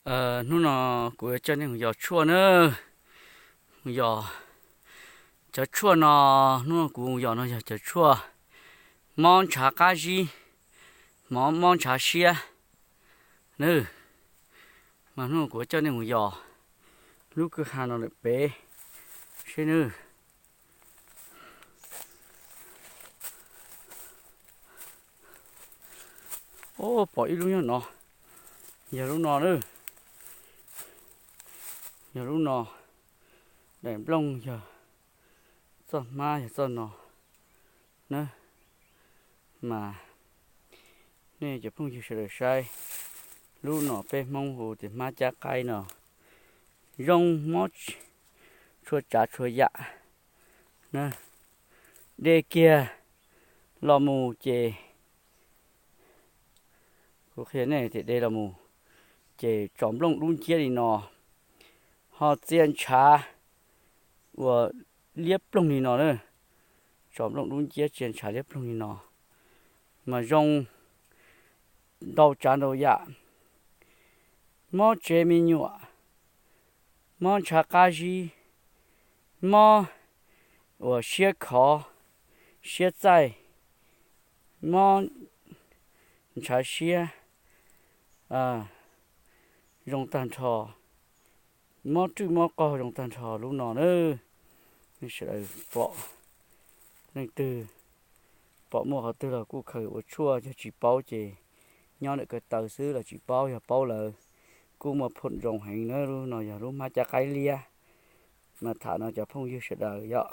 Hnub no kuv coj nej mus yos tshuaj na. Mus yos cov tshuaj no, hnub no kuv mus yos no yog cov tshuaj mob ntshav qab zib, mob, mob ntshav siab na. Mas hnub no kuv coj nej mus yos lub kwj ha no lawm pem seb na. Pom ib lub nyob no, yog lub no na, yog lub no. Daim nplooj yog txoj hmab yog txoj no na. Mas nej cov phooj ywg sawv daws saib, lub no peb Hmoob hu tias hmab cab qaib no, zoo mob txhua tsav txhua yam na. De kiag los mus ces, kuv qhia nej tias de los mus ces tso nplooj dub nciab li no, ho txia ntshav uas liab ploog li no na. Tso nplooj dub nciab txia ntshav liab ploog li no, mas zoo ntau tsav ntau yam. Mob tsev me nyuam, mob ntshav qab zib, mob uas siab khov, siab txaij, mob ntshav siab zoo tag nrho, mob rwj mob qaug zoo tag nrho lub no na. Nej sawv daws pom, leej twg pom muaj qhov twg los kuj khaws ua tshuaj, yog tsis paub ces nyob ntawm ko taw xwb los tsis paub, yog paub lawm kuj muaj phoom zoo heev na. Lub no yog lub hmab cab qaib liab, mas tham no cov phooj ywg sawv daws yom.